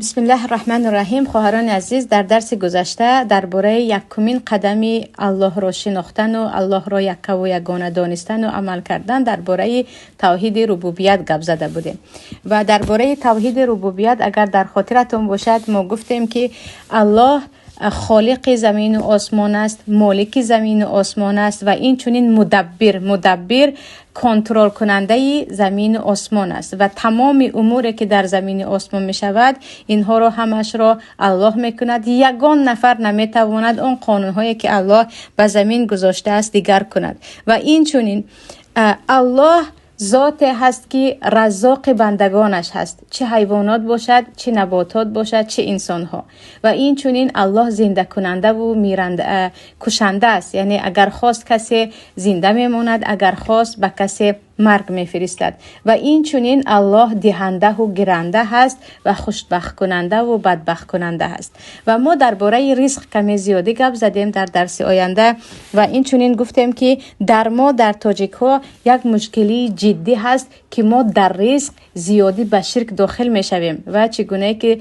Бисмиллаҳи рраҳмани рраҳим. Хоҳарони азиз, дар дарси гузашта дар бораи якумин қадами Аллоҳро шинохтану Аллоҳро яккаву ягона донистану амал кардан, дар бораи тавҳиди рубубият гап зада будем. Ва дар бораи тавҳиди рубубият, агар дар хотиратон бошад, мо гуфтем, ки Аллоҳ холиқи замину осмон аст, молики замину осмон аст ва инчунин мудаббир. Мудаббир контролкунандаи замину осмон аст ва тамоми умуре, ки дар замини осмон мешавад, инҳоро ҳамашро Аллоҳ мекунад. Ягон нафар наметавонад он қонунҳое, ки Аллоҳ ба замин гузоштааст, дигар кунад. Ва инчунин Аллоҳ зоте ҳаст, ки раззоқи бандагонаш ҳаст, чӣ ҳайвонот бошад, чӣ наботот бошад, чӣ инсонҳо. Ва инчунин Аллоҳ зиндакунандаву кушанда аст, яъне агар хост, касе зинда мемонад, агар хост, ба касе марг мефиристад. Ва инчунин Аллоҳ диҳандаву гиранда ҳаст ва хушбахткунандаву бадбахткунанда ҳаст. Ва мо дар бораи ризқ каме зиёдӣ гап задем дар дарси оянда. Ва инчунин гуфтем, ки дар мо, дар тоҷикҳо, як мушкилии ҷиддӣ ҳаст, ки мо дар ризқ зиёдӣ ба ширк дохил мешавем. Ва чӣ гунае ки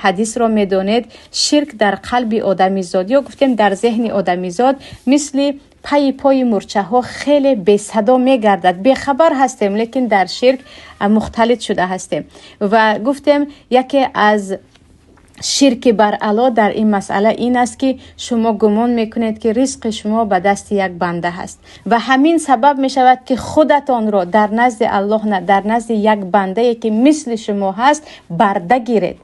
ҳадисро медонед, ширк дар қалби одамизод, ё гуфтем, дар зеҳни одамизод, мисли пайи пои мурчаҳо хеле бесадо мегардад. Бехабар ҳастем, лекин дар ширк мухталит шуда ҳастем. Ва гуфтем, яке аз ширки баръало дар ин масъала ин аст, ки шумо гумон мекунед, ки ризқи шумо ба дасти як банда ҳаст ва ҳамин сабаб мешавад, ки худатонро дар назди Аллоҳ на, дар назди як бандае, ки мисли шумо ҳаст, барда гиред.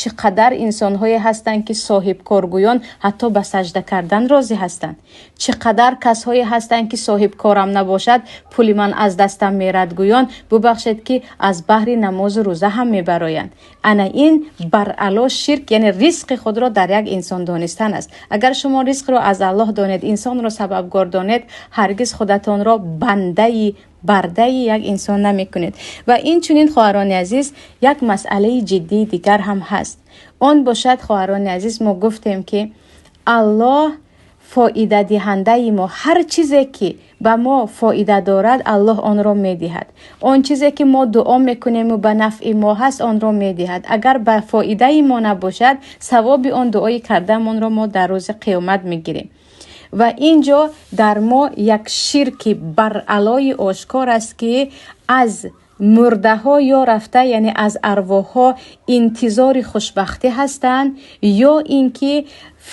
Чӣ қадар инсонҳое ҳастанд, ки соҳибкоргӯён ҳатто ба сажда кардан розӣ ҳастанд. Чӣ қадар касҳое ҳастанд, ки соҳибкорам набошад, пули ман аз дастам мерад гӯён, бубахшед, ки аз баҳри намозу рӯза ҳам мебароянд. Ана ин баръало ширк, яъне ризқи худро дар як инсон донистан аст. Агар шумо ризқро аз Аллоҳ донед, инсонро сабабгор донед, ҳаргиз худатонро бандаи бардаи як инсон намекунед. Ва инчунин, хоҳарони азиз, як масъалаи ҷиддии дигар ҳам ҳаст. Он бошад, хоҳарони азиз, мо гуфтем, ки Аллоҳ фоидадиҳандаи мо, ҳар чизе, ки ба мо фоида дорад, Аллоҳ онро медиҳад. Он чизе, ки мо дуо мекунему ба нафъи мо ҳаст, онро медиҳад. Агар ба фоидаи мо набошад, савоби он дуои кардаамонро мо дар рӯзи қиёмат мегирем. Ва ин ҷо дар мо як ширки баръалои ошкор аст, ки аз мурдаҳо ё рафта, яъне аз арвоҳҳо интизори хушбахтӣ ҳастанд, ё ин ки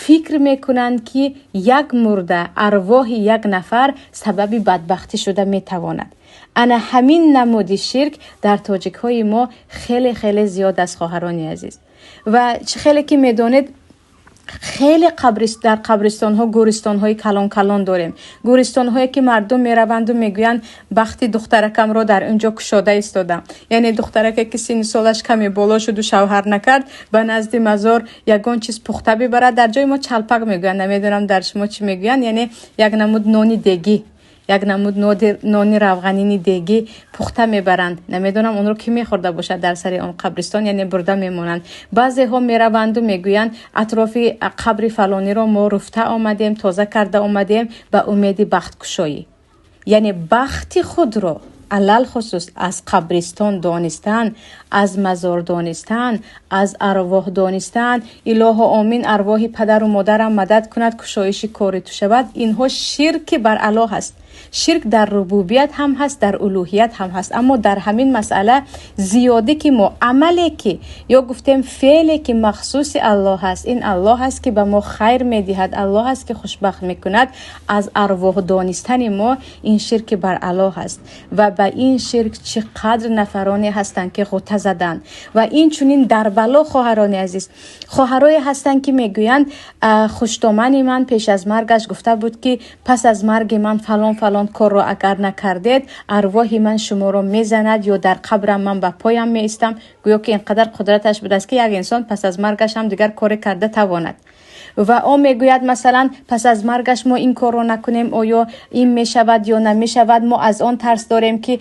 фикр мекунанд, ки як мурда, арвоҳи як нафар сабаби бадбахтӣ шуда метавонад. Ана ҳамин намуди ширк дар тоҷикҳои мо хеле хеле зиёд аст, хоҳарони азиз. Ва чӣ хеле ки медонед, хеле дар қабристонҳо гӯристонҳои калон калон дорем, гӯристонҳое, ки мардум мераванду мегӯянд: «Бахти духтаракамро дар ин ҷо кушода истодам». Яъне духтараке, ки синни солаш каме боло шуду шавҳар накард, ба назди мазор ягон чиз пухта бибарад. Дар ҷои мо чалпак мегӯянд, намедонам, дар шумо чӣ мегӯянд, яъне як намуд нони дегӣ, як намуд нони равғанини дегӣ пухта мебаранд. Намедонам, онро кӣ мехӯрда бошад. Дар сари он қабристон, яъне, бурда мемонанд. Баъзеҳо мераванду мегӯянд: «Атрофи қабри фалониро мо руфта омадем, тоза карда омадем ба умеди бахткушоӣ». Яъне бахти худро алалхусус аз қабристон донистан, аз мазор донистан, аз арвоҳ донистан, «Илоҳо омин, арвоҳи падару модарам мадад кунад, кушоиши кори ту шавад», инҳо ширки баръало ҳаст. Ширк дар рубубият ҳам ҳаст, дар улӯҳият ҳам ҳаст, аммо дар ҳамин масъала зиёдӣ, ки мо амале, ки ё гуфтем, феъле, ки махсуси Аллоҳ ҳаст, ин Аллоҳ ҳаст, ки ба мо хайр медиҳад, Аллоҳ ҳаст, ки хушбахт мекунад, аз арвоҳ донистани мо ин ширки баръало ҳаст. Ва ба ин ширк чӣ қадр нафароне ҳастанд, ки ғута заданд. Ва инчунин дар бало, хоҳарони азиз, хоҳарое ҳастанд, ки мегӯянд: «Хуштомани ман пеш аз маргаш гуфта буд, ки пас аз марги ман фалон фалон корро агар накардед, арвоҳи ман шуморо мезанад ё дар қабрам ман ба поям меистам». Гӯё ки ин қадар қудраташ будааст, ки як инсон пас аз маргаш ҳам дигар коре карда тавонад. Ва о мегӯяд, масалан, пас аз маргаш мо ин корро накунем, оё ин мешавад ё намешавад? Мо аз он тарс дорем, ки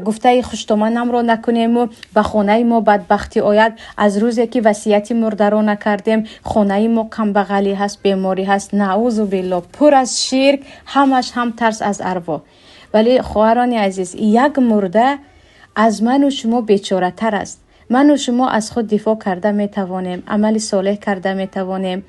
гуфтаи хуштоманамро накунему ба хонаи мо бадбахтӣ ояд. Аз рӯзе ки васияти мурдаро накардем, хонаи мо камбағалӣ ҳаст, беморӣ ҳаст. Наузу билло, пур аз ширк ҳамаш, ҳам тарс аз арвоҳ. Вале, хоҳарони азиз, як мурда аз ману шумо бечоратар аст. Ману шумо аз худ дифоъ карда метавонем, амали солеҳ карда метавонем,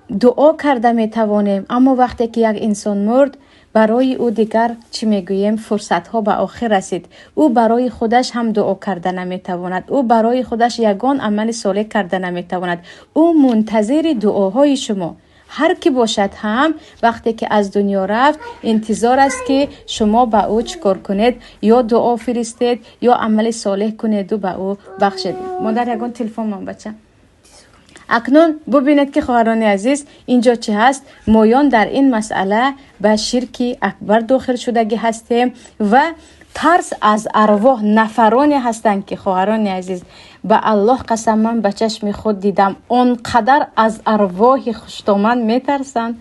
дуо карда метавонем, аммо вақте ки як инсон мурд, барои ӯ дигар чӣ мегӯем, фурсатҳо ба охир расид. Ӯ барои худаш ҳам дуо карда наметавонад, ӯ барои худаш ягон амали солеҳ карда наметавонад. Ӯ мунтазири дуоҳои шумо. Ҳар кӣ бошад ҳам вақте ки аз дунё рафт, интизор аст, ки шумо ба ӯ чӣ кор кунед, ё дуо фиристед, ё амали солеҳ кунеду ба ӯ бахшед. Модар, ягон телефон мон, бача. Акнун бубинед, ки хоҳарони азиз, инҷо чӣ ҳаст. Моён дар ин масъала ба ширки акбар дохил шудагӣ ҳастем ва тарс аз арвоҳ. Нафароне ҳастанд, ки, хоҳарони азиз, ба Аллоҳ қасам, ман ба чашми худ дидам, он қадар аз арвоҳи хуштоман метарсанд,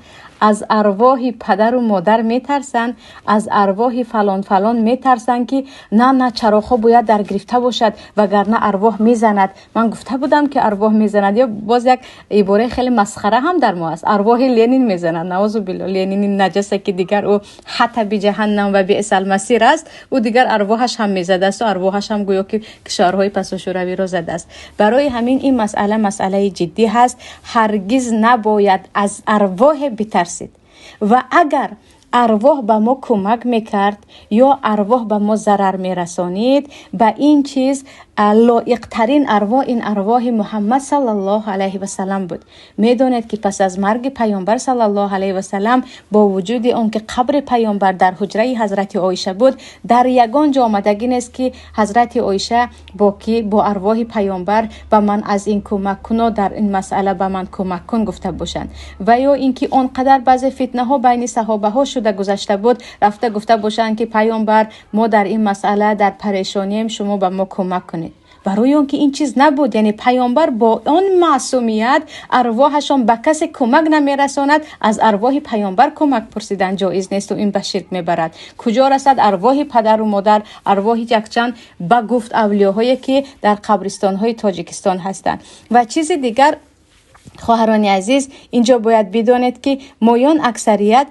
аз арвоҳи падару модар метарсанд, аз арвоҳи фалон фалон метарсанд, ки на, на, чароғҳо бояд дар гирифта бошад, вагарна арвоҳ мезанад. Ман гуфта будам, ки арвоҳ мезанад. Ё боз як ибораи хеле масхара ҳам дар мо аст: арвоҳи Ленин мезанад. Наузу билло, Ленини наҷаса, ки дигар ӯ ҳатаби ҷаҳаннам ва биъсал масир аст, ӯ дигар арвоҳаш ҳам мезадасту арвоҳаш ҳам гӯё ки кишварҳои пасошӯравиро задааст. Барои ҳамин ин масъала масъалаи ҷиддӣ ҳаст. Ҳаргиз набояд аз арвоҳе битарсид. Ва агар арвоҳ ба мо кӯмак мекард ё арвоҳ ба мо зарар мерасонид, ба ин чиз лоиқтарин арвоҳ ин арвоҳи Муҳаммад саллаллоҳу алайҳи васалам буд. Медонед, ки пас аз марги Паёмбар саллаллоҳу алайҳи васалам, бо вуҷуди он ки қабри Паёмбар дар ҳуҷраи ҳазрати Оиша буд, дар ягон ҷо омадагӣ нест, ки ҳазрати Оиша бо ки бо арвоҳи Паёмбар ба ман аз ин кӯмак куно, дар ин масъала ба ман кӯмак кун гуфта бошанд. Ва ё ин ки он қадар баъзе фитнаҳо байни саҳобаҳо шуда гузашта буд, рафта гуфта бошанд, ки Паёмбар, мо дар ин масъала дар парешонием, шумо ба мо кӯмак кунед. Барои он ки ин чиз набуд, яъне Паёмбар бо он маъсумият арвоҳашон ба касе кӯмак намерасонад. Аз арвоҳи Паёмбар кӯмак пурсидан ҷоиз несту ин ба ширк мебарад. Куҷо расад арвоҳи падару модар, арвоҳи якчанд ба гуфт авлиёҳое, ки дар қабристонҳои Тоҷикистон ҳастанд. Ва чизи дигар, хоҳарони азиз, инҷо бояд бидонед, ки моён аксарият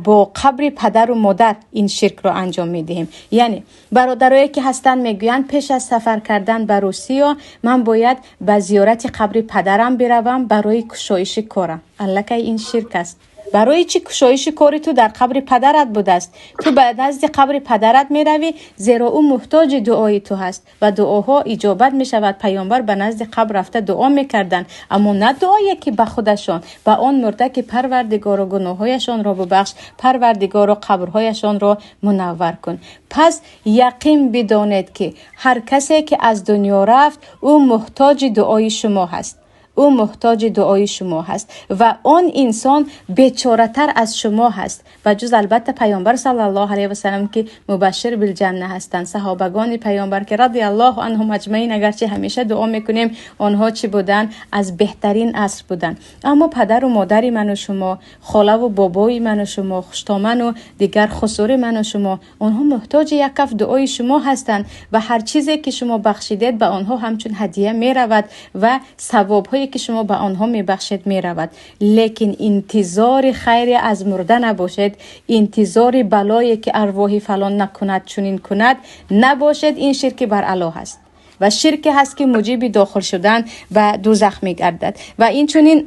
бо қабри падару модар ин ширкро анҷом медиҳем. Яъне бародарое ки ҳастанд, мегӯянд: пеш аз сафар кардан ба Русиё ман бояд ба зиёрати қабри падарам биравам барои кушоиши корам. Аллакай ин ширк аст. Барои чӣ кушоиши кори ту дар қабри падарат будааст? Ту ба назди қабри падарат меравӣ, зеро ӯ муҳтоҷи дуои ту ҳаст ва дуоҳо иҷобат мешавад. Паёмбар ба назди қабр рафта дуо мекарданд, аммо на дуое ки ба худашон, ба он мурда, ки Парвардигоро, гуноҳҳояшонро бубахш, Парвардигоро, қабрҳояшонро мунаввар кун. Пас яқин бидонед, ки ҳар касе ки аз дунё рафт, ӯ муҳтоҷи дуои шумо ҳаст, ӯ муҳтоҷи дуои шумо ҳаст ва он инсон бечоратар аз шумо ҳаст, ба ҷуз албатта Паёмбар саллаллоҳу алайҳи васалам, ки мубашшир билҷанна ҳастанд, саҳобагони Паёмбар, ки радиаллоҳу анҳум аҷмаин, агарчи ҳамеша дуо мекунем, онҳо чӣ буданд? Аз беҳтарин аср буданд. Аммо падару модари ману шумо, холаву бобои ману шумо, хуштоману дигар хусури ману шумо, онҳо муҳтоҷи як каф дуои шумо ҳастанд ва ҳар чизе ки шумо бахшидед, ба онҳо ҳамчун ҳадия меравад ва савобҳое ки шумо ба онҳо мебахшед меравад. Лекин интизори хайре аз мурда набошед, интизори балое ки арвоҳи фалон накунад, чунин кунад набошед. Ин ширки бар Аллоҳ аст ва ширке ҳаст, ки муҷиби дохил шудан ба дузах мегардад. Ва инчунин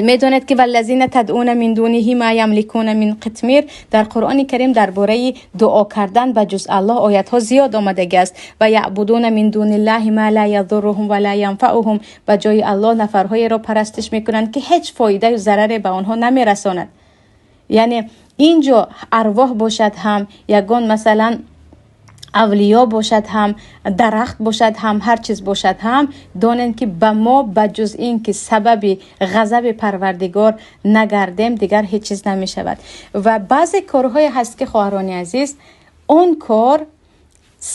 медонед, ки валлазина тадъуна мин дуниҳи ма ямликуна мин қитмир. Дар Қуръони Карим дар бораи дуо кардан ба ҷуз Аллоҳ оятҳо зиёд омадагӣ аст. Ва яъбудуна мин дуниллаҳи ма ла язурруҳум ва ла янфаъуҳум. Ба ҷои Аллоҳ нафарҳоеро парастиш мекунанд, ки ҳеҷ фоидаю зараре ба онҳо намерасонад. Яъне ин ҷо арвоҳ бошад ҳам, ягон масалан авлиё бошад ҳам, дарахт бошад ҳам, ҳар чиз бошад ҳам, донем, ки ба мо ба ҷуз ин ки сабаби ғазаби Парвардигор нагардем, дигар ҳеҷ чиз намешавад. Ва баъзе корҳое ҳаст, ки, хоҳарони азиз, он кор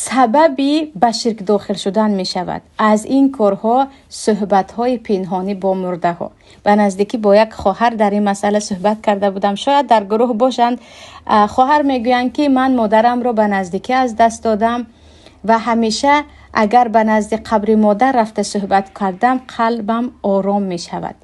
сабаби ба ширк дохил шудан мешавад. Аз ин корҳо суҳбатҳои пинҳонӣ бо мурдаҳо. Ба наздикӣ бо як хоҳар дар ин масъала суҳбат карда будам, шояд дар гурӯҳ бошанд. Хоҳар мегӯянд, ки ман модарамро ба наздикӣ аз даст додам ва ҳамеша агар ба назди қабри модар рафта суҳбат кардам, қалбам ором мешавад.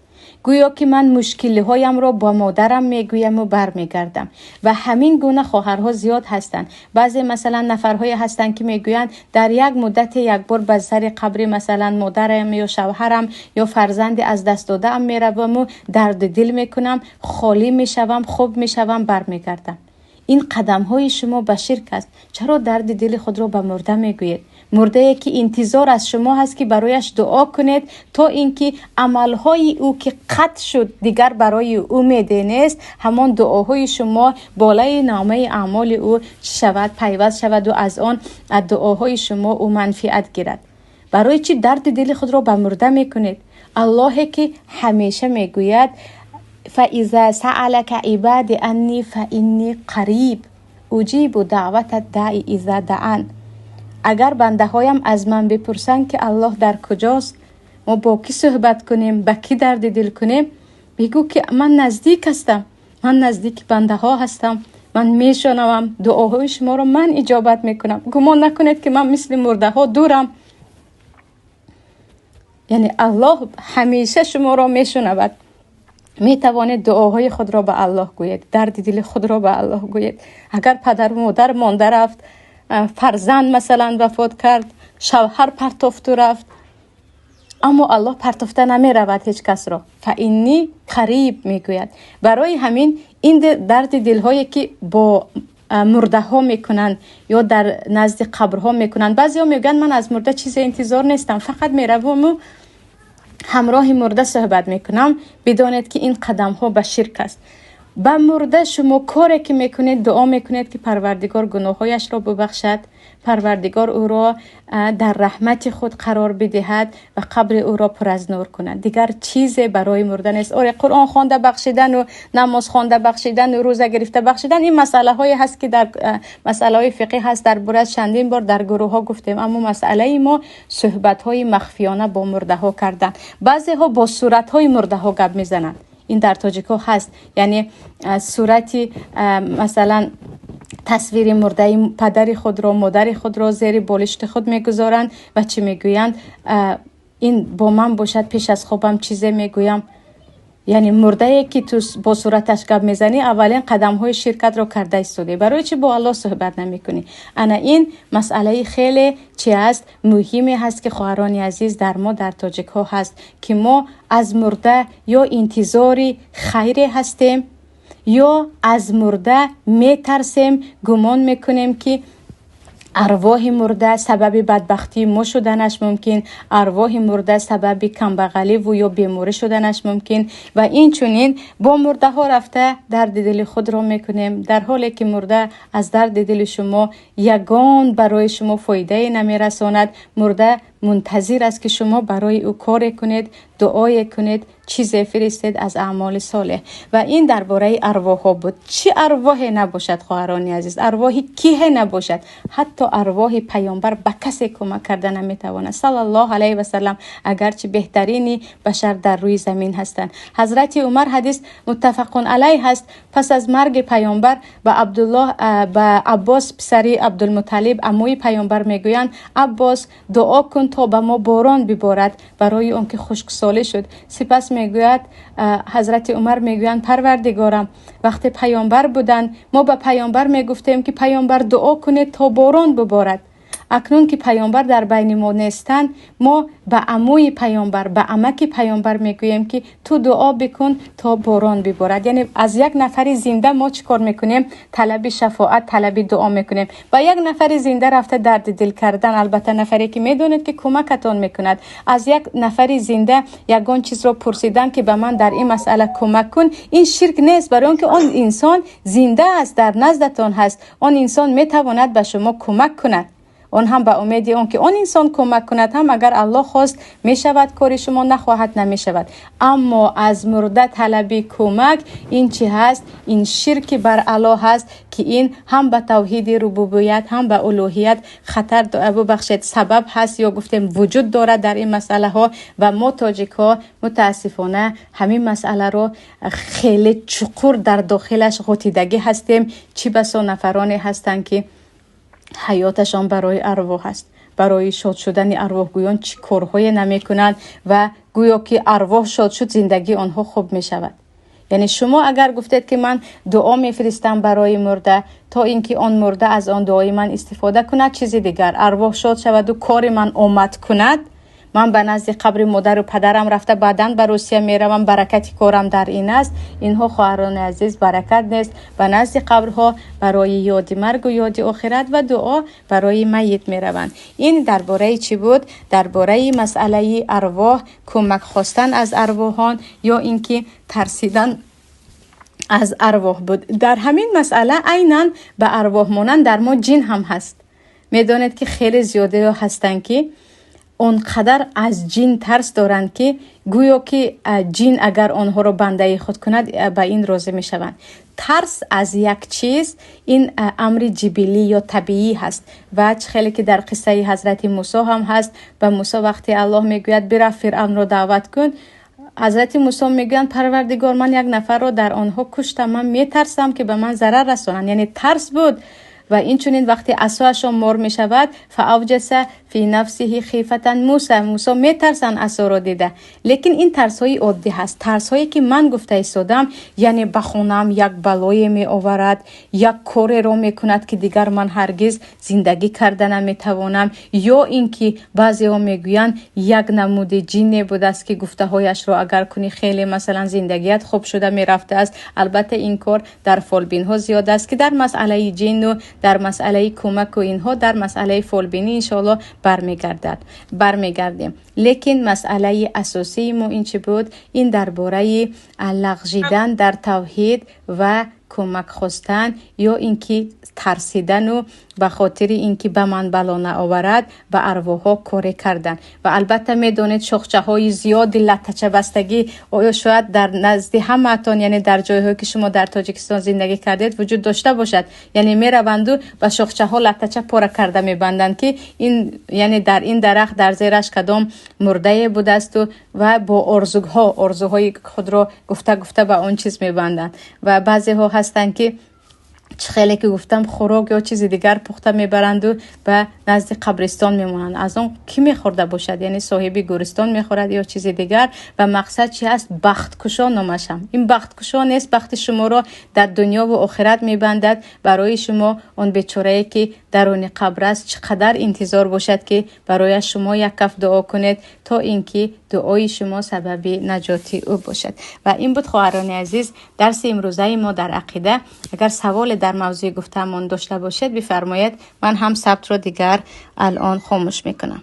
Гӯё ки ман мушкилиҳоямро ба модарам мегӯяму бармегардам. Ва ҳамин гуна хоҳарҳо зиёд ҳастанд. Баъзе масалан нафарҳое ҳастанд, ки мегӯянд дар як муддате як бор ба сари қабри масалан модарам ё шавҳарам ё фарзанди аз даст додаам мераваму дарди дил мекунам, холӣ мешавам, хуб мешавам, бармегардам. Ин қадамҳои шумо ба ширк аст. Чаро дарди дили худро ба мурда мегӯед? Мурдае ки интизор аз шумо ҳаст, ки барояш дуо кунед, то ин ки амалҳои ӯ ки қатъ шуд, дигар барои умеде нест, ҳамон дуоҳои шумо болои номаи аъмоли ӯ чӣ шавад, пайваст шаваду аз он аз дуоҳои шумо ӯ манфиат гирад. Барои чӣ дарди дили худро ба мурда мекунед? Аллоҳе ки ҳамеша мегӯяд: فإذا سألك عبادي عني فإني قريب أجيب دعوة الداع إذا دعان. Агар бандаҳоям аз ман бипурсанд, ки Аллоҳ дар куҷост, мо бо кӣ суҳбат кунем, ба кӣ дарди дил кунем, бигӯ ки ман наздик ҳастам, ман наздики бандаҳо ҳастам, ман мешунавам, дуоҳои шуморо ман иҷобат мекунам. Гумон накунед, ки ман мисли мурдаҳо дурам. Яъне Аллоҳ ҳамеша шуморо мешунавад. Метавонед дуоҳои худро ба Аллоҳ гӯед, дарди дили худро ба Аллоҳ гӯед. Агар падару модар монда рафт, фарзанд масалан вафот кард, шавҳар партофту рафт, аммо Аллоҳ партофта намеравад ҳеҷ касро. فإني قريب мегӯяд. Барои ҳамин ин дарди дилҳое ки бо мурдаҳо мекунанд ё дар назди қабрҳо мекунанд, баъзеҳо мегӯянд: ман аз мурда чизе интизор нестам, фақат мераваму ҳамроҳи мурда суҳбат мекунам. Бидонед, ки ин қадамҳо ба ширк аст. Ба мурда шумо коре ки мекунед, дуо мекунед, ки Парвардигор гуноҳҳояшро бубахшад, Парвардигор ӯро дар раҳмати худ қарор бидиҳад ва қабри ӯро пур аз нур кунад. Дигар чизе барои мурда нест. Оре, Қуръон хонда бахшидану намоз хонда бахшидану рӯза гирифта бахшидан, ин масъалаҳое ҳаст, ки дар масъалаҳои фиқҳӣ ҳаст, дар борааш чандин бор дар гурӯҳҳо гуфтем. Аммо масъалаи мо суҳбатҳои махфиёна бо мурдаҳо кардан. Баъзеҳо бо суратҳои мурдаҳо гап мезананд. Ин дар тоҷикҳо ҳаст, яъне сурати масалан тасвири мурдаи падари худро, модари худро зери болишти худ мегузоранд ва чӣ мегӯянд? Ин бо ман бошад, пеш аз хобам чизе мегӯям. Яъне мурдае ки ту бо сураташ гап мезанӣ, аввалин қадамҳои ширкатро карда истодӣ. Барои чӣ бо Аллоҳ суҳбат намекунӣ? Ана ин масъалаи хеле чи аст, муҳиме ҳаст, ки хоҳарони азиз, дар мо, дар тоҷикҳо ҳаст, ки мо аз мурда ё интизори хайре ҳастем, ё аз мурда метарсем, гумон мекунем, ки арвоҳи мурда сабаби бадбахтии мо шуданаш мумкин, арвоҳи мурда сабаби камбағаливу ё беморӣ шуданаш мумкин. Ва инчунин бо мурдаҳо рафта дарди дили худро мекунем, дар ҳоле ки мурда аз дарди дили шумо ягон барои шумо фоидае намерасонад. Мурда мунтазир аст, ки шумо барои ӯ коре кунед, дуое кунед, чизе фиристед аз аъмоли солеҳ. Ва ин дар бораи арвоҳҳо буд. Чӣ арвоҳе набошад, хоҳарони азиз, арвоҳи киҳе набошад, ҳатто арвоҳи паёмбар ба касе кӯмак карда наметавонад, صلى الله عليه وسلم, агарчи беҳтарини башар дар рӯи замин ҳастанд. Ҳазрати Умар, ҳадис متفق عليه ҳаст, пас аз марги паёмбар ба Абдуллоҳ, ба Аббос писари Абдулмуталиб, амӯи паёмбар мегӯянд: Аббос, дуо кун, то ба мо борон биборад, барои он ки хушксолӣ шуд. Сипас мегӯяд, ҳазрати Умар мегӯянд: Парвардигорам, вақте паёмбар буданд, мо ба паёмбар мегуфтем, ки паёмбар, дуо кунед, то борон биборад. Акнун ки паёмбар дар байни мо нестанд, мо ба амӯи паёмбар, ба амаки паёмбар мегӯем, ки ту дуо бикун, то борон биборад. Яъне аз як нафари зинда мо чӣ кор мекунем? Талаби шафоат, талаби дуо мекунем. Ба як нафари зинда рафта дарди дил кардан, албатта нафаре ки медонед, ки кӯмакатон мекунад, аз як нафари зинда ягон чизро пурсидан, ки ба ман дар ин масъала кӯмак кун, ин ширк нест, барои он ки он инсон зинда аст, дар наздатон ҳаст, он инсон метавонад ба шумо кӯмак кунад. Он ҳам ба умеди он ки он инсон кӯмак кунад ҳам, агар Аллоҳ хост, мешавад кори шумо, нахоҳад, намешавад. Аммо аз мурда талаби кӯмак ин чӣ ҳаст? Ин ширки бар Аллоҳ ҳаст, ки ин ҳам ба тавҳиди рубубият, ҳам ба улӯҳият хатар, бубахшед, сабаб ҳаст ё гуфтем вуҷуд дорад дар ин масъалаҳо. Ва мо тоҷикҳо мутаассифона ҳамин масъаларо хеле чуқур дар дохилаш ғутидагӣ ҳастем. Чӣ басо нафароне ҳастанд, ки ҳаёташон барои арвоҳ аст. Барои шод шудани арвоҳгӯён чӣ корҳое намекунанд ва гӯё ки арвоҳ шод шуд, зиндагии онҳо хуб мешавад. Яъне шумо агар гуфтед, ки ман дуо мефиристам барои мурда, то ин ки он мурда аз он дуои ман истифода кунад, чизи дигар, арвоҳ шод шаваду кори ман омад кунад, ман ба назди қабри модару падарам рафта, баъдан ба Русия меравам, баракати корам дар ин аст. Инҳо, хоҳарони азиз, баракат нест. Ба назди қабрҳо барои ёди маргу ёди охират ва дуо барои майит мераванд. Ин дар бораи чӣ буд? Дар бораи масъалаи арвоҳ, кӯмак хостан аз арвоҳон ё ин ки тарсидан аз арвоҳ буд. Дар ҳамин масъала айнан ба арвоҳ монанд дар мо ҷин ҳам ҳаст. Медонед, ки хеле зиёдеҳо ҳастанд, ки он қадар аз ҷин тарс доранд, ки гӯё ки ҷин агар онҳоро бандаи худ кунад, ба ин розӣ мешаванд. Тарс аз як чиз ин амри ҷибиллӣ ё табиӣ ҳаст. Ва чӣ хеле ки дар қиссаи ҳазрати Мусо ҳам ҳаст, ба Мусо вақте Аллоҳ мегӯяд: «Бирав, Фиръавнро даъват кун», ҳазрати Мусо мегӯянд: «Парвардигор, ман як нафарро дар онҳо куштам, ман метарсам, ки ба ман зарар расонанд». Яъне тарс буд. Ва инчунин вақте асоашон мор мешавад, فأوجس في نفسه خيفة موسى, Мусо метарсанд асоро дида. Лекин ин тарсҳои оддӣ ҳаст. Тарсҳое ки ман гуфта истодам, яъне ба хонаам як балое меоварад, як кореро мекунад, ки дигар ман ҳаргиз зиндагӣ карда наметавонам, ё ин ки баъзеҳо мегӯянд, як намуди ҷинне будааст, ки гуфтаҳояшро агар кунӣ, хеле, масалан, зиндагият хуб шуда мерафтааст. Албатта, ин кор дар фолбинҳо зиёд аст, ки дар масъалаи ҷинну дар масъалаи кӯмаку инҳо, дар масъалаи фолбинӣ иншоалло бармегардем. Лекин масъалаи асосии мо ин чӣ буд? Ин дар бораи лағжидан дар тавҳид ва кӯмак хостан ё ин ки тарсидану ба хотири ин ки ба ман бало наоварад, ба арвоҳҳо коре кардан. Ва албатта медонед, шохчаҳои зиёди латтачабастагӣ оё шояд дар назди ҳамаатон, яъне дар ҷойҳое ки шумо дар Тоҷикистон зиндагӣ кардед, вуҷуд дошта бошад. Яъне мераванду ба шохчаҳо латтача пора карда мебанданд, ки ин яъне дар ин дарахт дар зераш кадом мурдае будаасту ва бо орзуҳо, орзуҳои худро гуфта гуфта ба он чиз мебанданд. Ва баъзеҳо ҳастанд, ки чӣ хеле ки гуфтам, хӯрок ё чизи дигар пухта мебаранду ба назди қабристон мемонанд. Аз он кӣ мехӯрда бошад? Яъне соҳиби гӯристон мехӯрад ё чизи дигар. Ва мақсад чи аст? Бахткушо номашам. Ин бахткушо нест, бахти шуморо дар дунёву охират мебандад. Барои шумо он бечорае ки даруни қабр аст, чӣ қадар интизор бошад, ки барояш шумо як каф дуо кунед, то ин ки дуои шумо сабаби наҷоти ӯ бошад. Ва ин буд, хоҳарони азиз, дарси имрӯзаи мо дар ақида. Агар саволе дар мавзӯи гуфтаамон дошта бошед, бифармоед. Ман ҳам сабтро дигар алон хомӯш мекунам.